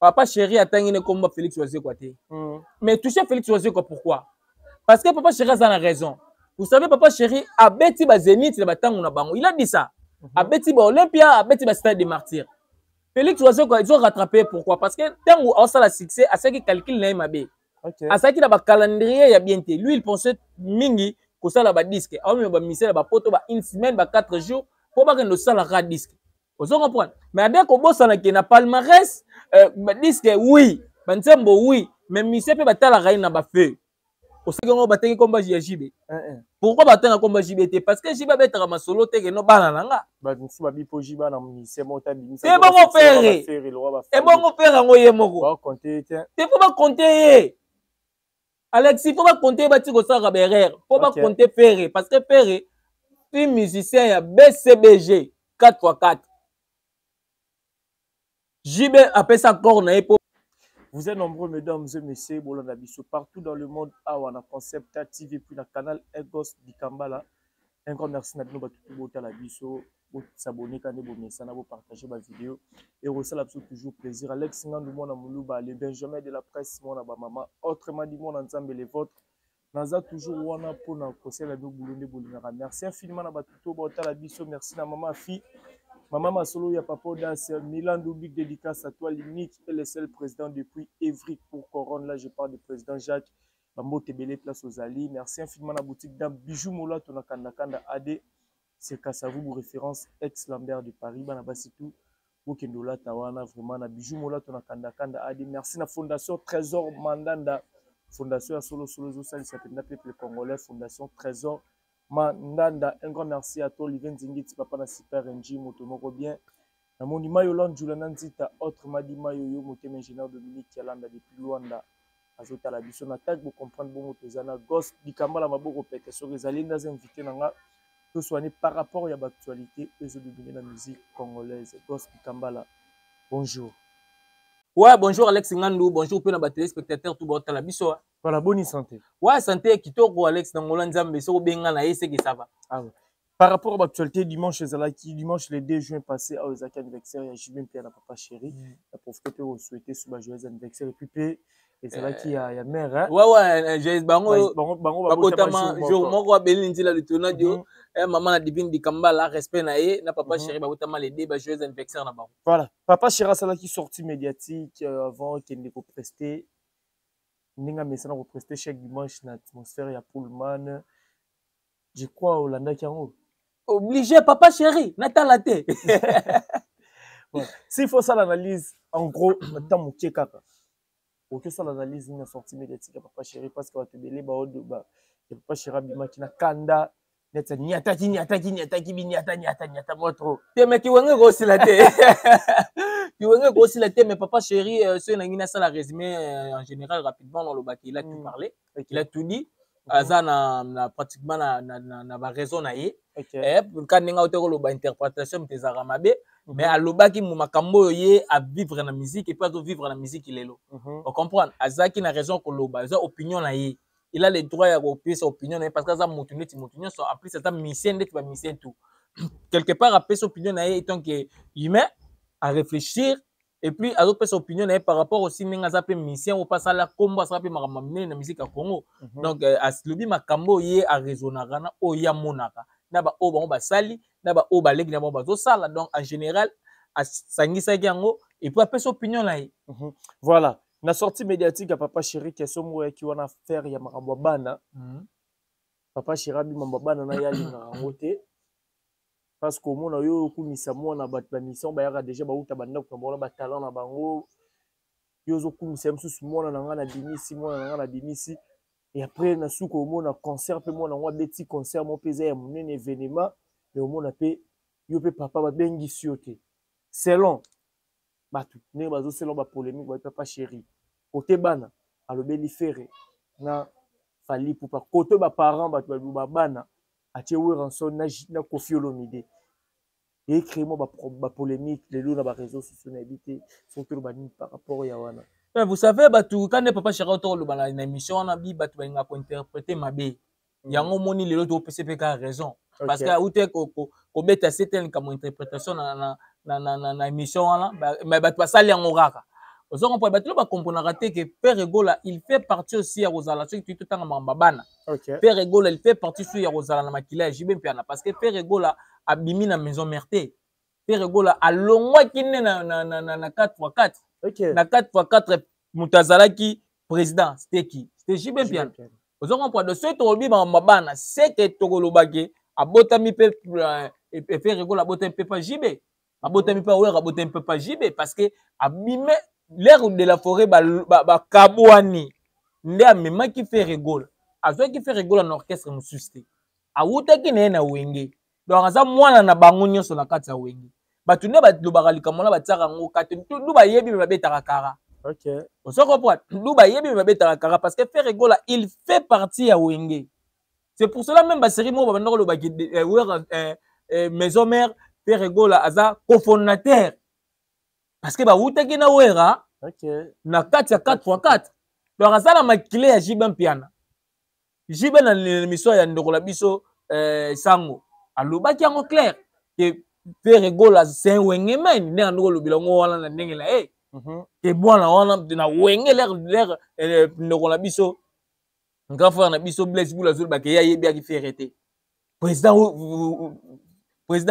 Papa Chéri atangi ne komba Félix Wazekwa te. Mais toucher Félix Wazekwa, pourquoi? Parce que Papa Chéri aza na raison. Vous savez, Papa Chéri abeti ba Zénith na batango na bango, il a dit ça. Abeti ba Olympia, abeti ba Stade des Martyrs. Félix Wazekwa, ils ont rattrapé. Pourquoi? Parce que ntango aosala succès, asalaki calcul na ye mabe. Azalaki na bacalendrier ya bien te. Lui, il pensait mingi kosala badisque, aomema bamisele bapoto ba une semaine, ba 4 jours, mpo bakende kosalaka disque. Ozo comprendre? Mais ade kobosana ke na palmarès, badisque oui, banzembo oui, mais mise mpe batalaka ye na bafeu. Osaki yango, batengi komba ya JB. Pourquoi batanga komba JB te? Parce que JB abetaka masolo te keno bana na nga. Bato mosusu babi mpo JB na musicien moko te bongo Ferre, ebongo Ferre yango ye moko te, mpo bakonte ye. Alexis, mpo bakonte ye, bati kosalaka baerreur mpo bakonte Ferre, parce que Ferre fi musicien ya BCBG 4x4. JB apesa accord na ye mpo Vous êtes nombreux, mesdames et messieurs, bolanda biso partout dans le monde, awa na Concept TV, puis na canal Egos Dikambala. Un grand merci na bino batu botala biso, bosabonner kande bomesana, bopartager ba vidéo et resala biso toujours plaisir. Alex Ngandu mwana Muluba, le Benjamin de la presse, mwana ba mama, autrement dit mwana Nzambe les vôtres. Naza toujours wana mpona kosala bino boulot nde bolingaka. Merci infiniment na bato to baotala biso. Merci na mama fi mama masolo ya papa Audace Milandu, big dédicace à toi, l'unique et le seul président depuis Évry pour Corone. Là, je parle du président Jacques Bambote ebele place ozali. Merci infiniment na boutique dame Bijou Molato na Kanda Kanda AD, c'est Kasavubu référence, ex Lambert de Paris. Bana basi tout bokende olata wana vraiment na Bijou Molato na Kanda Kanda AD. Merci na Fondation Trésor Mandanda, fondation ya solo solo ezosalisa mpenza peuple congolais, Fondation Trésor Mandanda. Un grand merci à toi, Olivier Nzingiti, papa na Super NG, moto moko bien. Namoni Mayola Njula na Nzita, autrement dit Mayoyo motema, ingénieur Dominique Yalanda depuis Luanda azotala biso na tag. Bocomprendre bongo, toza na Gos Dikambala, maboko pete. Soki ezali nde aza invité na nga, toswani par rapport ya baactualité oyo ezodomine na musique congolaise. Gos Dikambala, bonjour. Ouais, bonjour Alex Ngandu, bonjour mpe na batéléspectateur tout baotala biso. Voilà, bonne santé. Ouais, santé kitoko, Alex, na ngola Nzambe, soki obenga na ye seke ça va. Ah ouais. Par rapport à l'actualité, dimanche ezalaki dimanche le 2 juin passé, awa ezalaki anniversaire ya JB mpe na Papa Chéri. Na profite mpe kosouhaiter so ba joyeux anniversaire, et puis mpe ezalaki ya mère, hein? Ouais, bango bango babotama jour moko, abeli nzela lutonadio, mama na Divine Dikambala, respect na ye na Papa Chéri, babotama le 2, ba joyeux anniversaire na bango. Voilà, Papa Chéri asalaki sortie médiatique avant kende koprester ndenge amesana koprester chaque dimanche na atmosphère ya Pullman. Je crois olandaki yango. Obligé, Papa Chéri natala te. Bon. S'il faut ça, l'analyse en gros, na moke kaka, okoki osala analyse nini na sortie médiatique ya Papa Chéri? Parce que bato ebele baodoba ya Papa Chéri abimaki na kanda neti aniataki niataki niataki biniata niata niata mwa trop. Te, mais kiwenge ekosila te, kiwenge ekosila te. Mais Papa Chéri, soki nangi nasala résumé en général rapidement, nalobaki il a tout parlé, il a tout dit. Aza na pratiquement na baraison na ye. Ka ndenge auti koloba, interprétation moto ezalaka mabe, mais alobaki makambo oyo ye avivre na musique et puis azovivre na musique lelo. Ocomprendre, azalaki na raison koloba, eza opinion na ye, il a le droit ya kopesa opinion na ye, parce que aza motu neti motu nyonso. En plus aza musicien ndeti bamusicien tout. Quelque part apesa opinion na ye étant que humain à réfléchir, et puis azopesa opinion na ye par rapport aussi ndenge aza mpe musicien oyo mpe asala kombo, asala mpe makambo ya minene na musique ya Congo. Donc alobi makambo oyo ye araisonnaka na oyo ye amonaka na baoyo bango basali na baoyo baleki na bango bazosala. Donc en général asangisaki yango et puis apesa opinion na ye. Voilà, na sortie médiatique ya Papa Chéri, question moko oyaki wana, affaire ya makambo ya bana. Papa Chéri abimamba bana na ye, alingaka yango te, parce que omona yo okumisa mwana bato, bamission bayaka déjà bauta bandako na bango na batalent na bango, yo ozokumisa ye mosusu, mwana na ngai nabimisi, mwana na ngai nabimisi. Et après na suka omona concert mpe mwana yango abeti concert moko mpe eza ya monene, événement, mais omona mpe yo mpe papa babengisi yo te. Selon bato ndenge bazosela bapolémique, bato Papa Chéri kote bana alobeli Ferre na Fally Ipupa, kote baparent bato baloba bana atie Werrason na Koffi Olomide, ecréé mwa bapolémique lelo na baréseau sociaux. Nayebi te soki toloba nini par rapport ya wana. Mais vous savez, bato ka nde Papa Chéri otoloba na émission wana, bi bato balingaka kointerpréter mabe. Yango omoni lelo topesa mpe kaka raison, parce que aute kobeta se te likambo interprétation na émission wana, mais bato basali yango kaka. Ozo comprendre, bato oyo bakomprenaka te ke Ferre Gola, il fait partie aussi ya kozala, soki toyi totanga makambo ya bana, Ferre Gola, il fait partie soki ya kozala na makila ya JB Mpiana, parce que Ferre Gola abimi na Maison Mère te. Ferre Gola alongwaki nde na 4x4. Na 4x4, moto azalaki président, c'était qui? C'était JB Mpiana. Ozo comprendre? Donc soki tokolobi makambo ya bana, seke tokoloba ke abotami mpe Ferre Gola abotami mpe pa JB, abotami mpe Wera, abotami mpe pa JB, parce que abime l'air de la forêt, bakabwani nde amemaki Ferre Gola, azwaki Ferre Gola na orchestre mosusu te, awutaki na ye na Wenge. Donc aza mwana na bango nyonso na kati ya Wenge. Bato nde balobaka likambo wana, batiaka yango kati du bayebi, me babetaka kara. Ozo comprendre? Du bayebi, me babetaka kara, parce que Ferre Gola, il fait partie ya Wenge. C'est pour cela même basérie moko babanda kolobaki Wera, Maison Mère, Ferre Gola aza cofondateur, parce que bawutaki na Wera na kati ya 4x4. Donc aza na makile ya JB Mpiana. JB, na émission ya ndeko na biso Sango, alobaki yango clair ke Ferre Gola, c'est un Wengeman. Ndenge andoko olobela yango wana na ndenge na ye ke mwana wana na Wenge, l'air ndeko na biso, grand frère na biso Blaise Bula azolobaka ye ayebi Ferre te. Président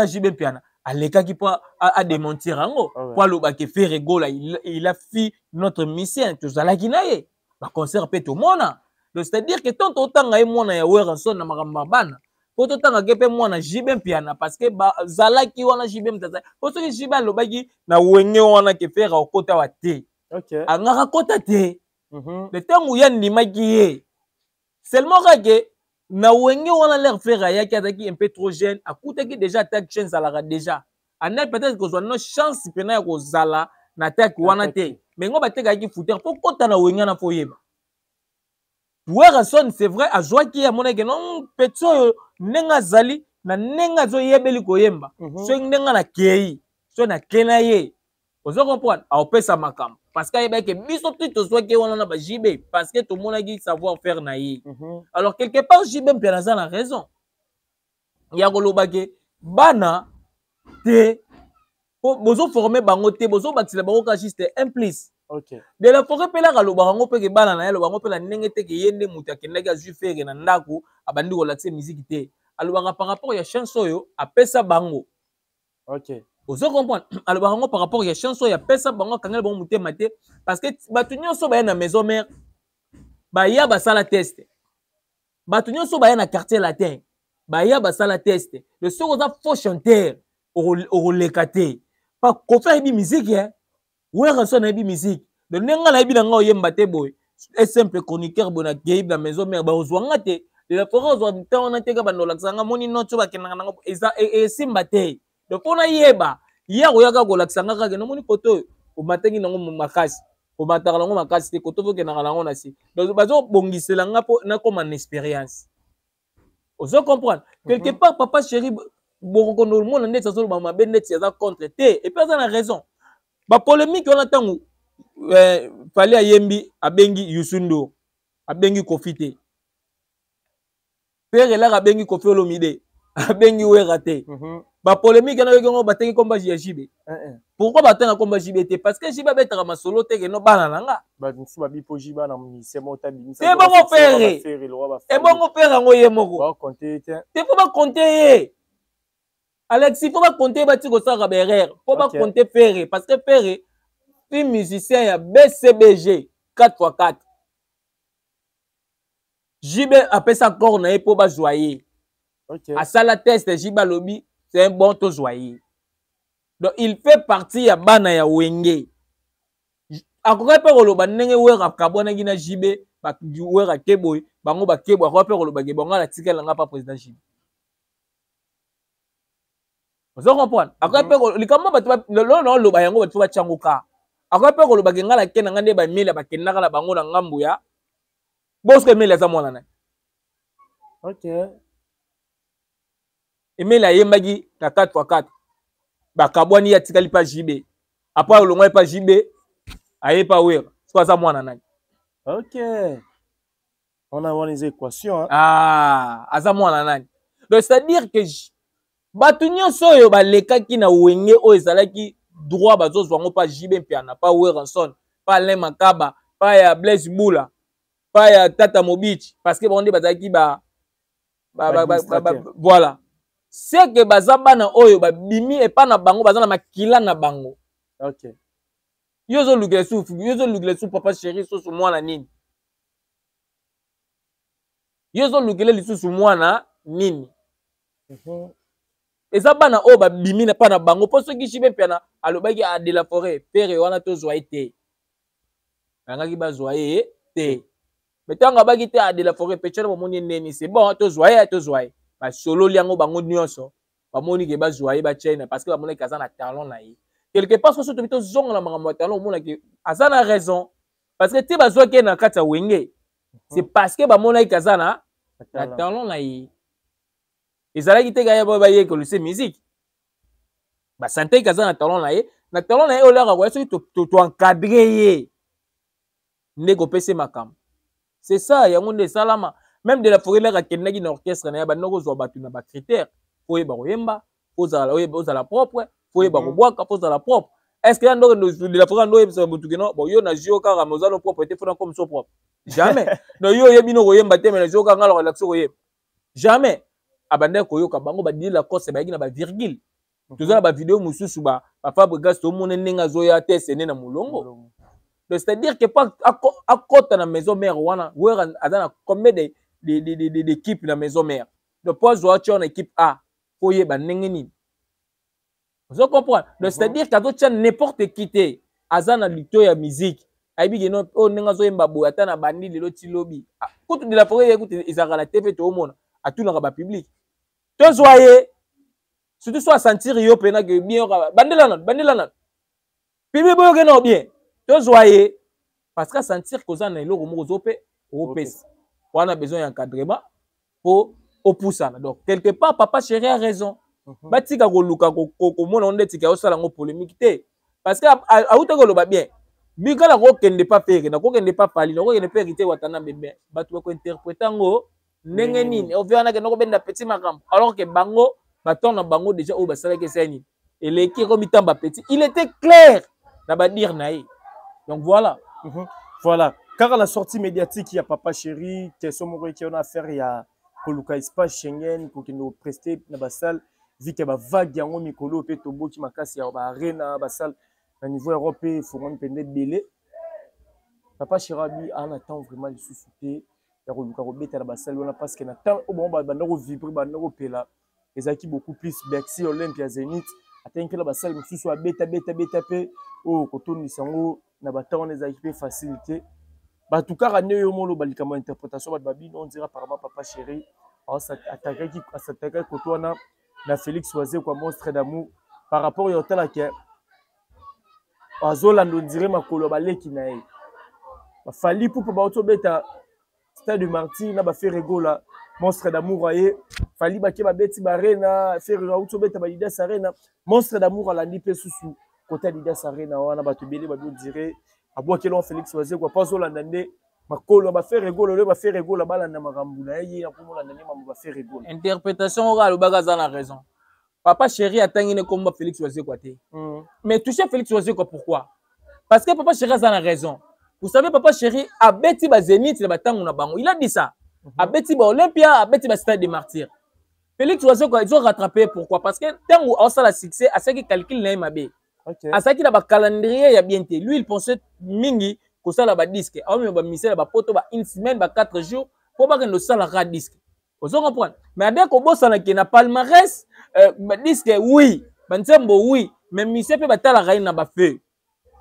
JB Mpiana alekaki mpo adémentir yango, mpo alobaki Ferre Gola, il a fait notre mission, tozalaki na ye baconcert mpe tomona. Donc c'est à dire que tant totanga ye mwana ya Werrason na makambo ya bana, mpo totangaki mpe mwana JB Mpiana, parce que bazalaki wana. JB mtazali mpo soki JB alobaki na Wenge wana ke Ferre akota wa te, angaka kota te. Le ntango ya ndimaki ye seulement kake na Wenge wana, l'air Ferre ayaki, azalaki un peu trop jeune, akutaki déjà attaque chaîne ezalaka déjà, andaki peut-être kozwa no chance mpena ya kozala na attaque wana te. Mais ngo batekaki fouteur mpo kota na Wenge wana, fo oyeba Werrason, c'est vrai, azwaki ye, amonaki non, petit oyo, ndenge azali na ndenge azoyebeli koyemba, soki ndenge nakei, soki nakei na ye, ozo comprendre, aopesa makambo, parce que ayebaki biso ti tozwaki ye wana na ba JB, parce que tomonaki savoir faire na ye. Alors quelque part JB mpe aza na raison ya koloba ke bana te, po bozoforme bango te, bozobakisela bango ka juste un plus. De la Forêt mpe laka alobaka yango mpe ke bana na ye, aloba yango mpe na ndenge te ke ye nde moto akendaki azwi Ferre na ndako, abandi kolakisa miziki te. Alobaka par rapport ya chance oyo apesa bango. Ozo comprendre? Alobaka yango par rapport ya chance oyo apesa bango, akangeli bango motema te, parce que bato nyonso baya na Maison Mère, baya basala test. Bato nyonso baya na Quartier Latin, baya basala test. Le soki oza faux chanteur, okoleka te. Pa Kofi ayebi musique, Werrason ayebi musique. Donc ndenge nga nayebi na nga oyemba te boye, un simple chroniqueur boye, nakei na Maison Mère, bakozwa nga te. De la Forêt ozwa ntan wana te, ka bando olakisa nga moni note oyo bakendaka nango eza esimba te. Donc mpo nayeba ye, akoyaka kolakisa nga kaka nomoni kote oyo omataki nango makasi, omataka nango makasi te, kote okendaka nango na si. Donc bazobongisela nga mpo nakóma na expérience. Ozo comprendre? Quelque part papa chéri bokokondo omona ndeti azoloba mabe, ndeti aza contre te, et puis aza na raison. Bapolémique wana, ntango Fally ayembi, abengi Youssou N'Dour, abengi Kofi te. Ferre elaka abengi Kofi Olomide, abengi Wera te. Bapolémique wana, yoki yango, batengi komba ya JB. Pourquoi batenga komba JB te? Parce que JB abetaka masolo te keno bana na nga. Te, bongo Ferre, ebongo Ferre yango ye moko te, mpo bakonte ye. Alexis, mpo bakonte ye, bati kosalaka baerreur mpo bakonte Ferre, parce que Ferre fi musicien ya BCBG 4x4. JB apesa corps na ye mpo bazwa ye. Asala test, JB alobi c'est un bon, tozwa ye. Donc il fait partie ya bana ya Wenge. Akoki mpe koloba ndenge Wera akabwanaki na JB, Wera ke boye, bango bakeboye, akoki mpe koloba ke bango alatikela nga pa président JB. Ozo comprendre? Akoki mpe likambo bato lelo na oloba yango, bato batyango ka. Akoki mpe koloba ke ngai nake na ngai nde bameli bakendaka na bango na ngambu ya bosko. Emeli aza mwana na ye. Emeli ayembaki na 4x4, bakabwani, ye atikali pa JB. Après olongwa ye pa JB, aye pa Wera, soki aza mwana nani? Ok, wana eza équation. Ah, aza mwana nani? Donc c'est à dire que bato nyonso oyo balekaki na Wenge oyo ezalaki droit, bazozwa yango pa JB Mpiana, pa Werrason. pa Alain Makaba, pa ya Blaise Bula, pa ya Tata Mobichi, parce que bango nde bazalaki ba voilà. C'est que baza bana oyo babimi epa na bango, baza na makila na bango. Yo ozolukela su, yo ozolukela su papa chéri susu mwana nini? Yo ozolukela lisusu mwana nini? Eza bana oyo babimi na mpa na bango, mpo soki JB Mpiana alobaki a de la forêt pere wana, tozwa ye te, bayangaki bazwa ye te. Me ntango abaki te, a de la forêt pechana, bomoni ye ndeni, c'est bon, tozwa ye, tozwa ye. Basololi yango bango nyonso, bamoni ke bazwa ye, batia ye na, parce que bamonaki aza na talent na ye quelque part. Soki tobi tozonga na makambo ya talent, omonaki aza na raison, parce que te bazwaki ye na kati ya Wenge, c'est parce que bamonaki aza na talent na ye. Ezalaki te kaya bayekolise musique, basanteki aza na talent na ye, na talent na ye oyo olaka koya. Soki toencadre ye nde kopesa makambo, c'est ça. Yango nde esalama. Même de la forêt laka akendaki na orchestre na ye, banda kozwa bato na bacritère: fo oyeba koyemba, fo ozala propre, fo oyeba kobwaka, fo ozala propre. Est ce que ya ndoko de la forêt ndo oyebisa motu keno bon, yo nazwi yo kaka, mais oza no propre te, fo na comme so propre? Jamais. Donc yo oyebi no koyemba te, mais nazwi yo kaka, nga laka koyemba, jamais. Abandaki koyoka bango badili Lacoste, bayaki na bavirgule. Toza na bavideo mosusu, baFabregas, tomona ndenge azoya te sene na molongo. Donc c'est à dire que po akɔta na maison mère wana, Wera aza na combien d'équipe na maison mère? Donc po azwa atia na équipe A, po oyeba ndenge nini, ozo comprendre? Donc c'est à dire que azotia n'importe qui te. Aza na lito ya musique, ayebi keno oyo ndenge azoyemba boye, ata na bandi lelo ti lobi. Kutu de la forêt ye kutu ezalaka na TV, toomona atunaka bapublic, tozwa ye. Surtout so asentir yo mpena ke bien, bandela nano, bandela nano, public boyoke nao bien, tozwa ye, parce que asentir koza na eloko moko ozo mpe okopesa wana besoin ya encadrement mpo opusana. Donc quelque part papa chéri a raison. Batika koluka komona ngo ndeti osala yango polémique te, parce que awutaki koloba bien bika, nakokende pa Ferre, nakokende pa Fally, nakokende mpe Héritier Watanabe, bien bato bakointerprete yango ndenge nini? Ovi wana kende kobenda petit makambo, alors que bango baton na bango déjà oyo basalaki esali nini, eleki, ekomi tamba petit. Il était clair na badire na ye. Donc voilà. Voilà, kaka la sortie médiatique ya papa chéri, question moko eki wana, affaire ya koluka espace Schengen, kokende koprester na basale, vu que bavague yango mikolo mpe toboki makasi ya baarena, basale na niveau Europe mpe efongwami mpenza ebele. Papa chéri abi aa na temps vraiment lisusu te ya koluka kobeta na basale wana, parce que na temps oyo bango banda kovibrer, banda kopela, ezalaki beaucoup plus Bercy, Olympia, Zénith. Atangi mpe na basale mosusu, abeta beta beta mpe oyo kotondisa yango na batemps wana ezalaki mpe facile te. Bato kaka nde oyo moloba likambo ya interprétation, bato babino on dirait apparemment papa chéri asatakaki koto wana na Félix Wazekwa, monstre d'amour, par rapport ya otalaki azolanda on dirait makolo ya baleki na ye baFally Ipupa, bauti obeta Stade de Martyr na baFerre Gola. Monstre d'amour aye, Fally bake babeti barena, Ferre auti obeta baAdidas Arena, monstre d'amour alandi mpe susu kota Adidas Arena wana. Bato ebele babi on dirait abwakeli wa Félix Wazekwa mpo azolanda nde makolo ya baFerre Gola, oyo baFerre Gola balanda makambo na ye, ye akomolanda nde mambo baFerre Gola. Interprétation oyo alobaka, aza na raison. Papa chéri atangi ne komba Félix Wazekwa te, mais touché Félix Wazekwa, pourquoi? Parce que papa chéri aza na raison. Vous savez, papa chéri abeti bazénith na batango na bango, il a dit ça, abeti baOlympia, abeti bastade de Martyr. Félix Wazekwa ezo rattraper. Pourquoi? Parce que ntango aosala succès, asalaki calcul na ye mabe. Azalaki na bacalendrier ya bien te. Lui, il pensait mingi kosala badisque, aomema bamisele bapoto ba une semaine, ba 4 jours, mpo bakende osalaka disque, ozo comprendre? Mais ade kobosana ke na palmarès, badisque oui, banzembo oui, mais mise mpe batalaka ye na bafeu.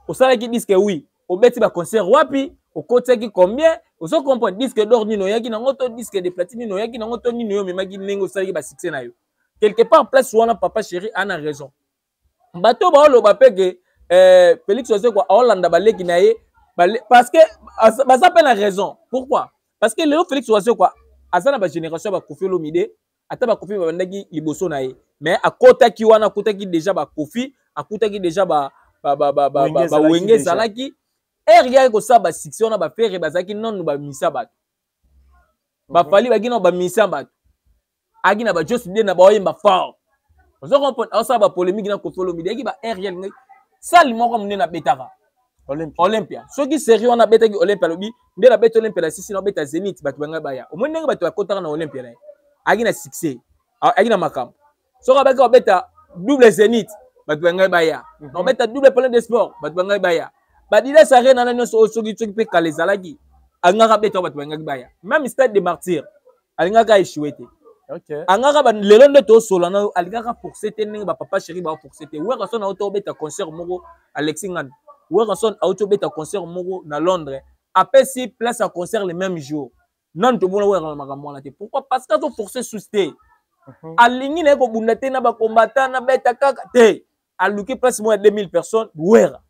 Osalaki disque oui, obeti baconcert wapi, okotiaki combien, ozo comprendre? Disque d'or nini oyaki nango, to disque de platine nini oyaki nango, to nini oyo omemaki, ndenge osalaki basuccès na yo. Quelque part place wana papa chéri ana raison. Bato baoloba mpe ke Félix Wazekwa aolanda baleki na ye, parce que baza mpe na raison. Pourquoi? Parce que lelo Félix Wazekwa aza na bagénération ya baKoffi Olomide. Ata baKoffi babandaki liboso na ye, mais akotaki wana, akutaki déjà baKoffi, akutaki déjà baWenge ezalaki. Ere yaki kosala basuccès wana, baFerre bazalaki nanu bamisa bato, baFally baki nanu bamisa bato, aki na bajosi de na baoyemba fort, ozo comprendre? Aosala bapolémique na Koffi Olomide, yaki ba aire alingaki sale moko monene abetaka. Olympia. Olympia. Soki série wana abetaki Olympia, alobi nde nabeti Olympia na sisi, nabeta Zénith, bato bangai baya. Omoni ndenge bato bakotaka na Olympia na ye, ayaki na succès, ayaki na makambo. Soki abaki kobeta double Zénith, bato bangai baya. Nabeta double Palais de Sport, bato bangai baya. Badidas Arena na nyonso oyo, soki mpe kala ezalaki, alingaka abeta, bato bangaki baya. Même Stade de Martyr, alingaka échoué te. Angaka lelo nde tosola na, alingaka force te ndenge bapapa chéri baforce te. Werrason auti obeta concert moko, Alexi Nganda, Werrason auti obeta concert moko na Londres, apesi place ya concert le même jour. Nanu tomona Werra na makambo wana te. Pourquoi? Parce que azoforce susu te. Alingi na ye kobunda te na bacombattant, na beta kaka te. Aluki place moko ya 2000 personnes, Werra,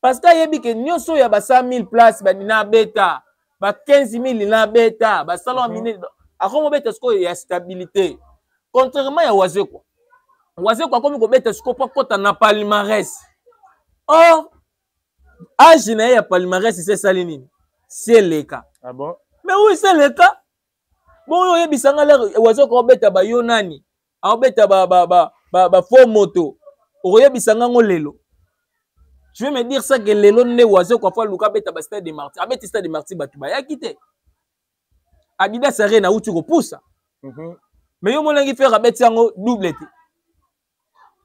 parce que ayebi ke nyonso oyo ya ba 100 000 place na beta, ba 15 000 na beta, basala minene, akomi kobeta sikoyo ya stabilité, contrairement ya Wazekwa. Wazekwa akomi kobeta sikoyo mpo akɔta na palmarès. Or age na ye ya palmarès se esali nini? Si eleka. Ah bon? Mais oui, se eleka. Bongo oyo oyebisanga, lere Wazekwa obeta bayo nani, aobeta bafaux moto, okoyebisanga ngo lelo? Tu veux me dire ça que lelo nde Wazekwa faut aluka abeta ba Stade de Martyr? Abeti Stade de Martyr, bato bayaki te. Adidas Arena auti kopusa. Mais yo monaki Ferre abeti yango double te?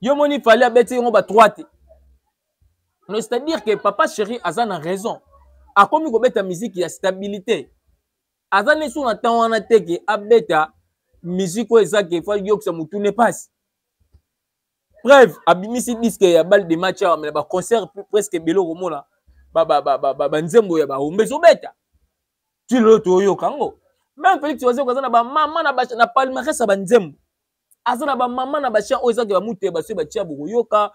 Yo moni Fally abeti yango ba 3 te? Non, c'est à dire que papa chéri aza na raison. Akomi kobeta musique ya stabilité. Aza ne so na temps wana te ke abeta musique oyo eza ke faut yokisa motu ne pasi. Preuve, abimisi disque ya balle de match awa, mais na baconcert presque ebele okomona banzembo ya bahombe ezobeta ti lelo, toyoka yango. Même Félix Wazekwa aza na bamama na palmarès ya banzembo, aza na bamama na bachant oyo ezaki bamute baso batia, bokoyoka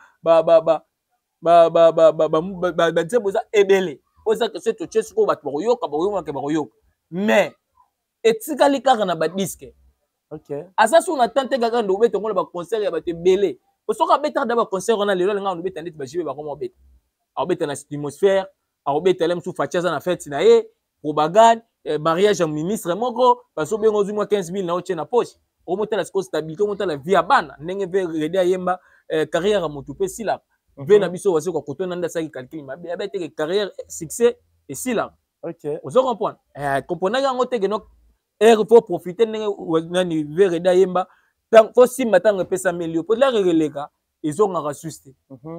banzembo eza ebele oyo ezaki so totie sikoyo, bato bakoyoka, bakoyoka, bakoyoka, mais etikali kaka na badisque. Aza so na temps te kaka nde obeta ngo na baconcert ya bato ebele. Po soki abetaka da baconcert wana lelo, alingaka obeta ndeti bajibe bakoma obeta, aobeta na atmosphère, aobeta le mosusu Fatshi aza na fête na ye, propagande, mariage ya ministre moko, bazobenga, ozwi mwa 15 000 na otie na poche, omotala sikoyo stabilité, omotala vie ya bana ndenge mpe Redi ayemba, carrière ya motu mpe esilaka mpe na biso. Wazekwa kotona nde asalaki calcul mabe, abe teke carrière succès esilaka. Ozo comprendre, comprendaki yango te ke no ere faut profiter ndenge nani ve Redi ayemba, faut simba ntango epesameli yo, po lere eleka, ezongaka susu te.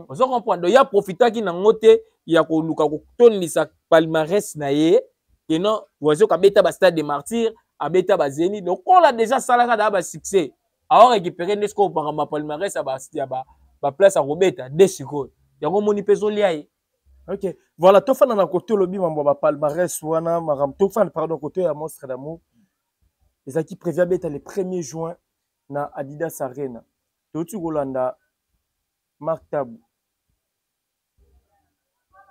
Ozo comprendre? Donc ya profitaki nango te ya koluka kotondisa palmarès na ye keno Wazekwa abeta bastade de Martyr, abeta bazénith lokola déjà asalaka daa basuccès, awa récupéré nde sikoyo makambo ya palmarès ya baplace akobeta nde sikoyo yango omoni mpe ezolia ye. Ok, voilà, tofanda na kote olobi mambo ya bapalmarès wana, makambo tofanda, pardon, kote ya Monstre d'Amour. Ezalaki prévu abeta le 1er juin na Adidas Arena. Touti kolanda Mark Tabu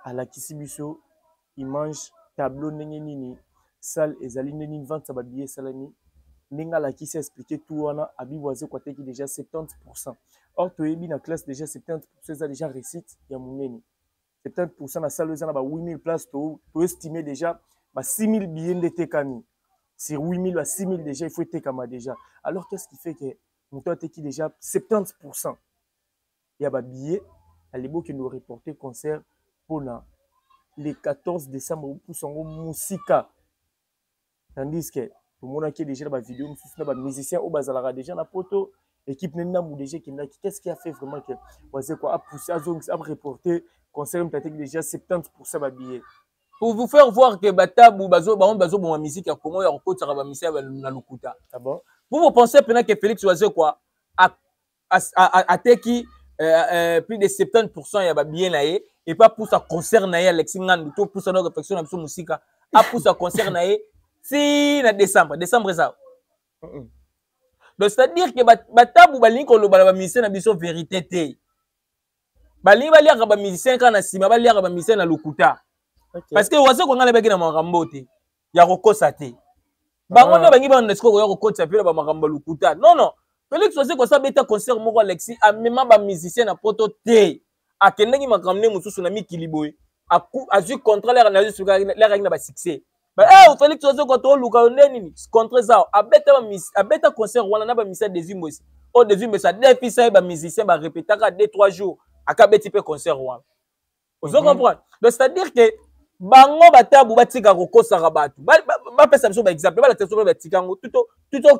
alakisi biso image, tableau, ndenge nini salle ezali, ndenge nini vente ya babillet esalami, ndenge alakisi, expliqué tout wana. Abibu Wazekwa ateki déjà 70. Or toyebi na classe déjà 70 eza déjà réussite ya monene. 70 na salle oyo eza na ba 8000 place, toestime déjà ba 6000 billets nde etekami sur 8000, ba 6000 déjà il faut etekama déjà. Alors qu'est-ce qui fait que moto ateki déjà 70 ya babillet, alebi okende oreporter concert mpona le 14 décembre, opusa yango mosika, tandis que tomonaki déjà na bavideo mosusu na bamusicien oyo bazalaka déjà na Poto, équipe ne ndambu déjà ekendaki? Qu'est-ce qui a fait vraiment que Wazekwa apousse, azongisa, areporter concert, moto ateki déjà 70 babillet? Pour vous faire voir que batabu bazo bango bazoboma musique ya Congo ya kokotisaka bamisia na lokuta. Ah bon? Vous, vous pensez mpena que Félix Wazekwa ateki plus de 70 ya babillet na ye et puis apusa concert na ye, Alexi Ngandu, to pusa na réflexion na biso mosika, apusa concert na ye ti na décembre? Décembre eza. Donc c'est à dire que batabu balingi koloba na bamusicien na biso vérité te. Balingi baliaka bamusicien kaka na nsima, baliaka bamusicien na lokuta. Parce que Wazekwa ngai nayebaki na makambo te ya kokosa te. Bango nde bangi bana sikoyo koya kokotisa mpe na bamakambo ya lokuta. Non, non, Félix Wazekwa asa abeta concert moko, Alexis, amema bamusicien na Poto te. Akendaki makambo nde mosusu na mikili boye, azwi contrat lere azwi, lere na basuccès. Félix Wazekwa, toluka yo nde nini? Contrat eza. Abeta, abeta concert wana na bamusicien Devi Mwesi oyo Devi Mwesi adefisa ye, bamusicien barepetaka 2 3 jours, akabeti mpe concert wana. Ozo comprendre? Donc c'est à dire que bango batabu batika kokosaka bato, bapesa biso baexemple, balakisa biso batika yango,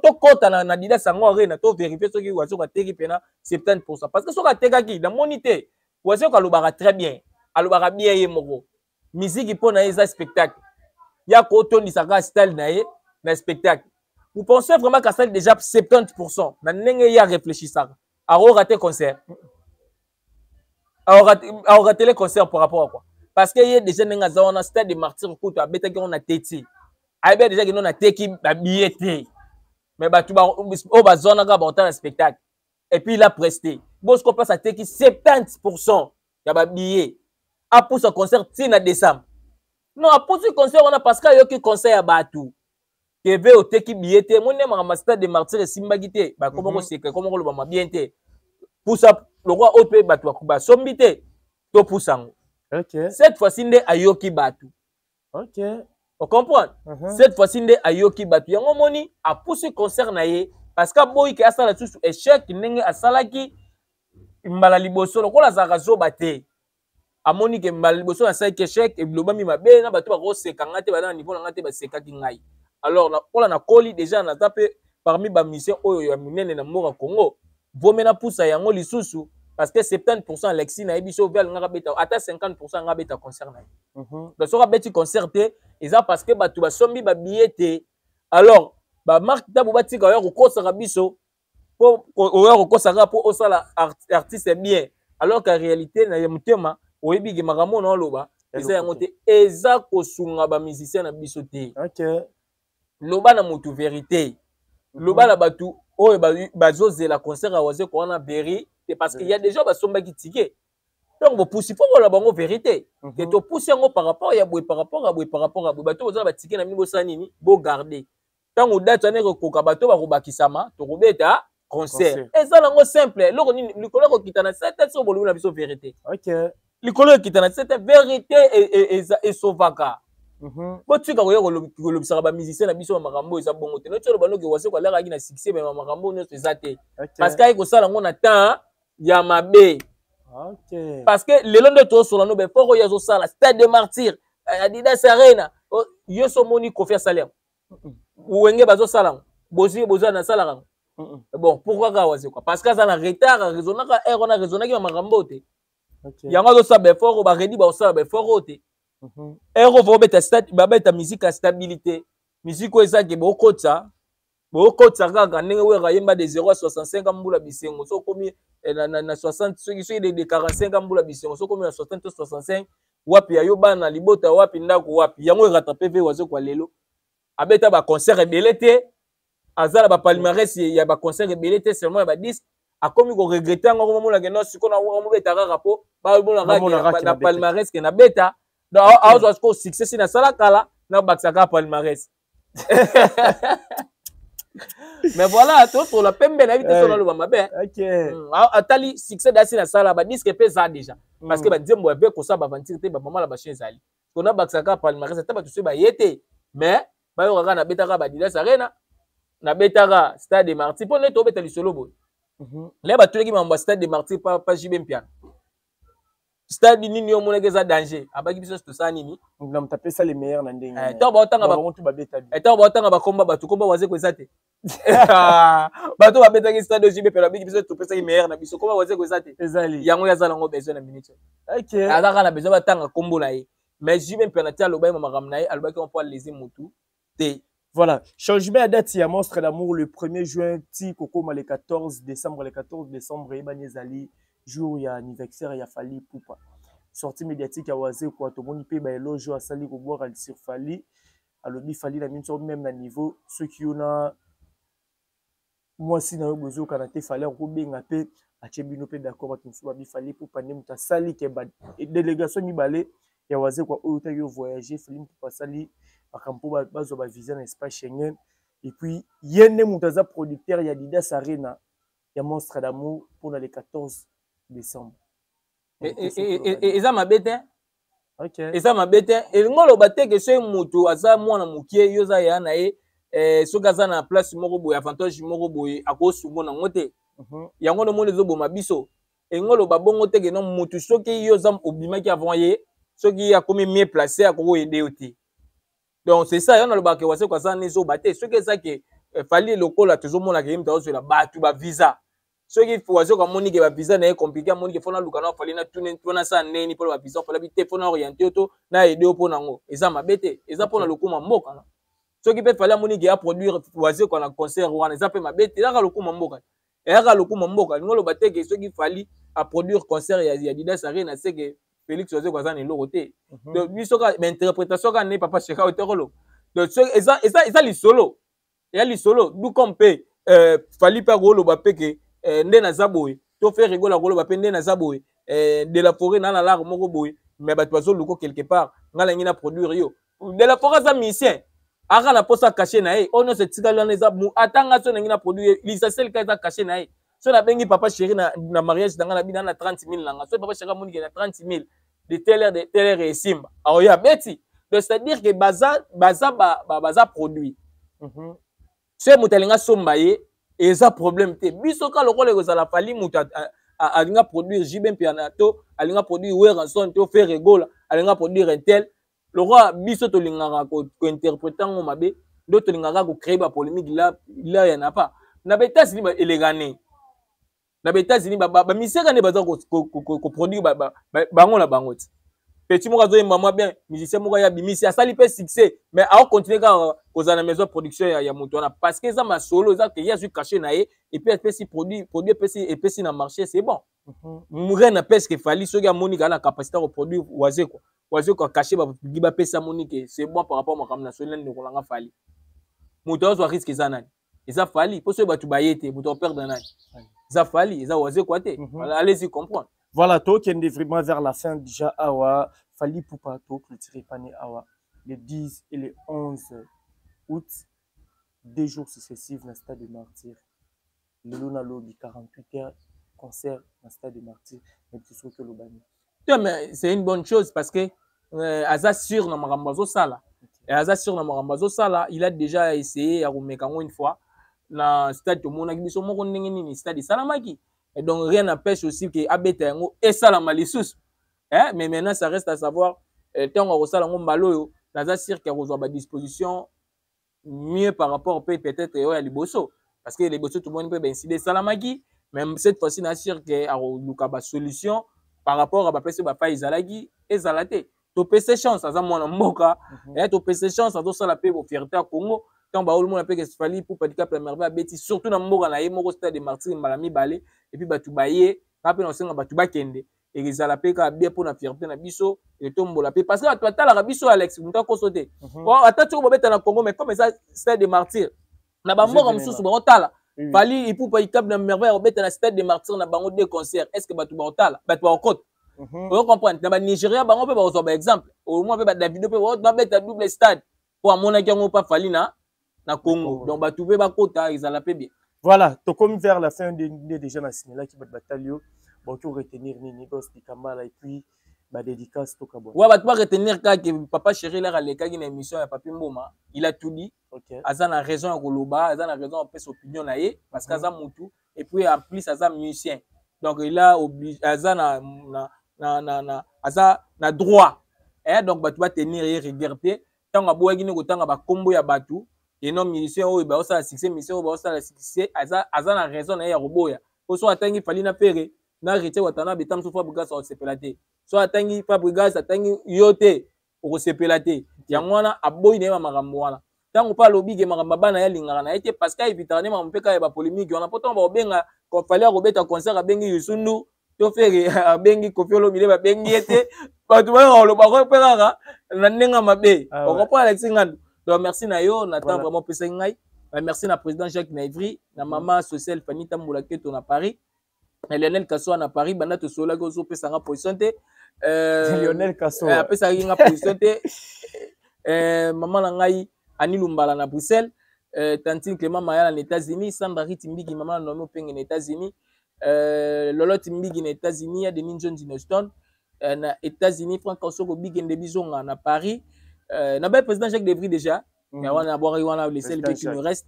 tokɔta na Adidas yango Arena, toverifie soki Wazoko ateki mpena 70%, parce que soki atekaki, namoni te. Wazoko alobaka très bien, alobaka bien ye moko. Miziki mpo na ye eza spectacle, ya kotondisaka style na ye na spectacle. Vous pensez vraiment qu'asali déjà 70%? Na ndenge ye arefléchisaka, akorater concert, aoratele concert par rapport à quoi? Parce que ye déjà, ndenge aza wana, Stade de Martyr kutu abetaki yango na teti, ayebi déjà kino nateki babillet te, mais bato oyo bazwanaka baotala spectacle. Et puis il a presté. Bosco place ateki 70% ya babillet, apusa concert ntina décembre. Non, apusi concert wana parce que ayoki conseil ya bato tv: oteki billet te, moni makambo Stade de Martyr esimbaki te, bakoma koseka, ekoma kolobama bien te. Pusa lokwa oyo mpe bato basombi te, topusa yango. Cette fois-ci nde ayoki bato. Ocomprendre? Cette fois-ci nde ayoki bato, yango omoni apusi concert na ye, parce que aboyi ke asala lisusu échec ndenge asalaki mbala liboso. Lokola azalaka zoba te, amoni ke mbala liboso nasalaki échec, elobami mabe na bato, bakoseka nga te, baza na niveau na nga te, basekaki ngai. Alors lokola nakoli déjà, naza mpe parmi bamusicien oyo ya minene na mboka Congo, vome napusa yango lisusu, parce que 70%, Alexis nayebi so ovi alingaka beta ata 50%, anga abeta concert na ye. Donc soki abeti concert te, eza parce que bato basombi babillet te. Alors bamarke ntango batika oya kokosaka biso, mpo oya kokosaka mpo osala artiste bien, alors qu'en réalité na ya motema oyebi ke makambo na oloba eza yango te, eza kosunga bamusicien na biso te. Loba na motu vérité, loba na bato oyo bazozela concert ya Wazeko wana vérité, parce que y a déjà basombaki ticket. Donc bopusi, fo koloba bango vérité ke topusi yango par rapport ya boye, par rapport ya boye, par rapport ya boye. Bato boza na batike na bino, bosala nini? Bogarde. Ntango date wana ekokoka, bato bakobakisama, tokobeta concert. Eza nango simple. Eloko nini likolo ekokita na sete soki bolobi na biso vérité? Likolo ekita na sete, vérité esovaka. Botika koya kolobisaka bamusicien na biso bamakambo eza bongo te. Noti oloba noki Wazeko alakaki na succès, mais makambo nyonso eza te, parce que ayi kosala yango na temps ya mabe. Parce que lelo nde tozosola no befort oyo azosala Stade de Martyr, Adidas Arena, yo so omoni Kofi asali yango, Wenge bazosala yango, bozwi bozwa nasalaka yango. Bon, pourquoi kaka Wazekwa? Parce que aza na retard, araisonnaka ere wana, araisonnaki bamakambo te. Yango azosala baeffort oyo, baredi bakosala baeffort oyo te. Ere oyo babeta stade, babeta musique ya stabilité, musique oyo ezake bokotisa, bokotisa kaka ndenge Wera ayemba de 0 à 65 mbula bisengo. So okomi na 60, soki de 45 mbula bisengo, so okomi na 60 to 65, wapi ya yo bana, libota wapi, ndako wapi? Yango erattrape ve Wazekwa lelo. Abeta baconcert ebele te, aza na bapalmarès ya baconcert ebele te, seulement ya badisque. Akomi koregretter yango, akomomonake no sikoyo nakomobeta kaka mpo bamonaka na palmarès ke nabeta. Donc azwa sikoyo succès si nasala kala, nabakisa kaka palmarès. Mais voilà, totola pembe, nayebi te so naloba mabe. Atali succès dasi nasala badisque mpe eza déjà, parce que banzembo ya be kosala baventure te, bamama na bachien ezali kona bakisa kaka palmarès. Ata bato soki baye te, mais bayoka kaka nabetaka baAdidas Arena, nabetaka Stade de Martyr. Mpo nde tobeta lisolo boye, le batoleki mambo ya Stade de Martyr pa JB Mpiana, stade nini omonaki eza danger? Abaki biso tosala nini? Na moto apesa le meilleur na ndenge. Ntango baotanga bakomba bato, komba Wazeko eza te. Bato babetaki stade, JB mpe babiki biso topesaki meilleur na biso, komba Wazeko eza te. Ezali. Yango ye aza nango besoin na minute, aza kaka na besoin batanga kombo na ye. Mais JB mpe na ti alobaki makambo na ye, alobaki mpo alese motu te. Voilà, changement ya date ya Monstre d'amour le 1er juin ti kokoma le 14 décembre. Le 14 décembre eyebani ezali jour ya anniversaire ya Fally Ipupa. Sortie médiatique ya Wazekwa, tomoni mpe baéloge oyo asali kobwaka sur Fally. Alobi Fally na minso même na niveau soki yo na mwasi na yo bozokana te, Fally akobenga mpe atie bino mpe d'accord. Bato mosusu babi Fally Ipupa nde moto asali ke délégation mibale ya Wazekwa oyo otaki yo voyager, Fally Ipupa asali makambo mpo bazwa bavisa na espace Schengen. Et puis ye nde moto aza producteur ya Adidas Arena ya Monstre d'amour mpona le 14 décembre. Eza mabe te, eza mabe te. Elingi oloba te ke soki moto aza mwana mokie, yo oza ya na ye, soki aza na place moko boye, avantage moko boye, akosungo nango te. Yango nde omoni ezoboma biso. Elingi oloba bongo te ke non, motu soki yo oza obimaki avant ye, soki ye akomi mieux placé, akoki koaider yo te. Donc c'est ça, yo nalobaka ke Wazekwa aza na ezoba te. Soki eza ke Fally, lokola tozomonaka ye moto azozwela bato bavisa, soki Wazekwa amoni ke bavisa na ye compliqué, amoni ke fo naluka na Fally, natune mpo nasala ndeni mpona bavisa, Fally abi te, fo na oriente yo to na aider yo mpo nango, eza mabe te, eza mpona lokuma mboka. No, soki mpe Fally amoni ke aproduire Wazekwa na concert wana, eza mpe mabe te, ezaka lokuma mboka, eyaka lokuma mboka. Lingo oloba te ke soki Fally aproduire concert ya Adidas Arena, c'est que Félix Wazekwa aza na eloko te. Donc biso kaka bainterprétation kaka nde papa sheka oyo tokolo. Donc soki eza lisolo, eya lisolo du comme mpe Fally mpe akoloba mpe ke nde naza boye, to Ferre Gola akoloba mpe nde naza boye, de la Forêt na lare moko boye, mais bato bazoluka quelque part, ngai nalingi na produire yo. De la Forêt aza musicien, aka na posa cachet na ye. Oyo nyonso etikali wana eza ata nga so nangi na produire, l'essentiel ka eza cachet na ye. So nabengi papa chéri na mariage na nga, na bina na 30 000 na nga, so papa chéri amoni ke na 30 000 de telle heure, de telle heure esimba, aoya beti. Donc c'est à dire que baza produit. So moto alingi asomba ye, eza problème te. Biso ka lokola ekozala Fally, moto alinga produire JB Mpiana, to alinga produire Werrason, to Ferre Gola alinga produire un tel, lokola biso tolingaka kointerpréter yango mabe, nde tolingaka kocréer bapolémique. Là ya na pas na baÉtats-Unis, elekane na baÉtats-Unis, bamiseka nde baza koproduire bango na bango ti. Petit moko azoyemba mwa bien, musicien moko aya bimisi, asali mpe succès, mais aocontinue kaka kozala na maison production ya moto wana, parce que eza masolo, eza ke ye azwi cachet na ye et puis apesi produit, produit epesi na marché, c'est bon. Rien n'empêche que Fally, soki amoni kaka na capacité ya koproduire Wazekwa, Wazekwa cachet bapubli bapesi, amoni ke c'est bon par rapport makambo na soli na ndeko nanga Fally, moto azwa risque eza nani? Eza Fally. Mpo soki bato baye te, moto aperdre nani? Eza Fally, eza Wazekwa te. Allez-y comprendre. Voilà, tokende vraiment vers la fin déjà awa. Fally Ipupa, toclôturer pane awa, le 10 et le 11 août, 2 jours successifs na stade de Martyr. Lelo nalobi 48 heures concert na stade de Martyr, mais biso soki olobani. Te, mais c'est une bonne chose parce que aza sûr na makambo azosala, aza sûr na makambo azosala. Il a déjà essayé ya komeka yango une fois na stade, tomonaki biso moko ndenge nini stade esalamaki. Et donc rien n'empêche aussi ke abeta yango esalama lisusu, eh? Mais maintenant ça reste à savoir ntango akosala yango mbala oyo, naza sûr ke akozwa badisposition mieux par rapport mpe peut-être oyo ya liboso, parce que liboso tomoni mpe baincident esalamaki. Mais cette fois-ci na sûr ke akoluka basolution par rapport à bapesi bafaille ezalaki ezala te. Topese chance, aza mwana mboka, topese chance, azosala mpe bofierté ya Congo. Ntango baolomona mpe ke Fally Ipupa Dicap la Merveille abeti surtout na mboka na ye moko, stade de Martyr, mbala mibale, et puis bato baye, nga mpe na kosenga bato bakende, ezala mpe kaka bien mpona fierté na biso, etombola mpe, parce que bato batalaka biso. Alex, moto akoso te, ata soki bobeta na Congo, mais comme eza stade de Martyr, na bamboka mosusu baotala Fally Ipupa Dicap na Merveille akobeta na stade de Martyr na bango deux concerts, est ce que bato baotala, bato baokota? Oyo comprendre, na banigéria bango mpe bakozwa baexemple, omoi mpe badavido mpe babeta double stade mpo amonaki yango mpa Fally na Congo. Donc bato mpe bakota, ezala mpe bien. Voilà, tokomi vers la fin nde déjà nasinelaki bato batali yo, baoki retenir nini, Gos Dikambala, et puis badédicace tokabwana? Ouais, bato baretenir kaka papa chéri laka alekaki na émission ya Papi Mboma, il a tout dit. Aza na raison ya koloba, aza na raison ya kopesa opinion na ye, parce que aza mutu et puis en plus aza musicien, donc il a obligé, aza na aza na droit, eh. Donc bato batenir ye rigueur te ntango aboyaki nde kotanga bakombo ya bato eno musicien oyo baosala succès, musicien oyo baosala succès. Aza na raison na ye ya koboya, po so atangi Fally na Ferre na Héritier Watanabe, ta mosusu Fabregas akosepela te. So atangi Fabregas, atangi yo te, okosepela te. Yango wana aboyi na ye bamakambo wana. Ntango mpe alobi ke makambo bana ye alingaka na ye te, parce que aevitaka nde makambo mpe kaka ya bapolémique wana, mpo ntango bakobenga Fally akobeta concert, abengi Youssou N'Dour to Ferre, abengi Koffi Olomide, babengi ye te, bato bayaka koloba mpe kaka na ndenge mabe. Okomprendre, Alexis Ngandu? Donc merci na yo na temps vraiment opesaki ngai. Merci na président Jacques na Ivry, na mama sociale Fanny Tambola Keto na Paris, na Lionel Kasoa na Paris. Banda tosololaki, ozopesanga position te. Lionel Kasoa apesaki nga position te. Mama na ngai Ani Lumbala na Bruxelles, tantine Clément Mayala na États-Unis, Sandra Riti Mbiki, mama na Nomi Openge na États-Unis, Loloti Mbiki na États-Unis, ya Denis John Houston na États-Unis, Frank Osoko Bikende Bizonga na Paris, na bai président Jacques Devry déjà, ya wana abwakaki wana, le seul qui nous reste.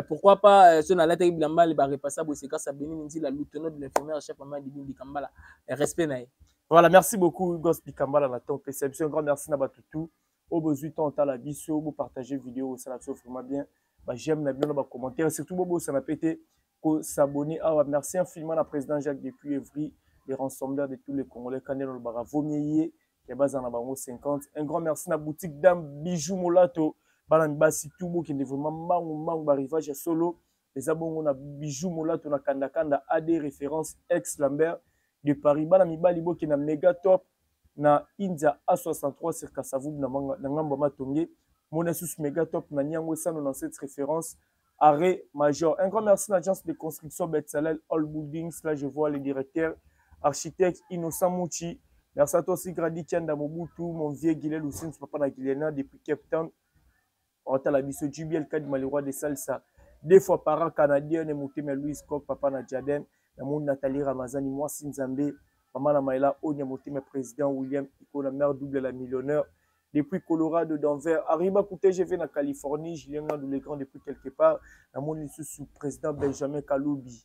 Pourquoi pas so nalataki bilamba barepasa boye, c'est grâce à Beni Nzila, lieutenant de l'infirmière chef, mama Didi Dikambala, respect na ye. Voilà, merci beaucoup Gos Dikambala na temps perception. Un grand merci na bato tout oyo bozwi temps otala biso, bopartage vidéo, osala biso vraiment bien, baj'aime na bino na bacommentaire, surtout bobosana pe te kos'abonner awa. Merci infiniment na président Jacques depuis Evry, les rassembleurs de tous les Congolais, kandelo lobaka vomie ye ya baza na bango 50. Un grand merci na boutique Dame Bijou Molato. Bana mibasi tout, bokende vraiment mbangu mbangu, barivage ya solo eza bongo na Bijou Molato na Kandakanda, ad référence ex Lambert de Paris. Bana mibali, bokende na Mega Top na India A63 sur Kasavubu na ngambo ya Matonge. Mona susu Mega Top na Niango 197 référence arrêt Major. Un grand merci à l'agence de construction Betsalel All Buildings. Là, je vois le directeur architecte Innocent Mouchi. Merci à toi aussi, Grady Tianda Mobutu, mon vieux Guilel Oussine, papa na Guilena depuis Cape Town. Otala biso JBL Kadima, le roi de salsa. Deux fois par an, Canadien, et Mouté, Louis Koch, papa na Jaden, na Nathalie Ramazani, moi Nzambe, maman na Maïla, Onya Mouté, président William Ikona, mère double la millionnaire. Depuis Colorado, Denver, Arriba Kouté, je vais na Californie, Julien Ngandou le Grand depuis quelque part, na mon sous président Benjamin Kaloubi.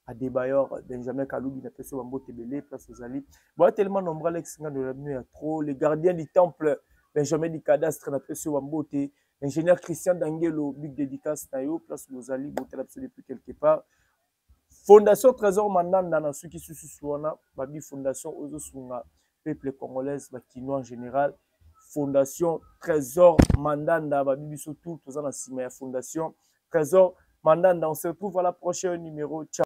Adebayor Benjamin Kaloubi na peso bambote ebele place ozali. Boya tellement nombre, Alex Ngando na bino ya trop, le gardien du temple Benjamin du cadastre na peso bambote, ingénieur Christian Dangelo, big dédicace na yo place bozali, botala biso depuis quelque part. Fondation Trésor Mandanda na soki sususu wana babi fondation ozosunga peuple congolaise, bakinois en général. Fondation Trésor Mandanda, babi biso tout toza na nsima ya Fondation Trésor Mandanda. On se retrouve à la prochaine numéro. Ciao.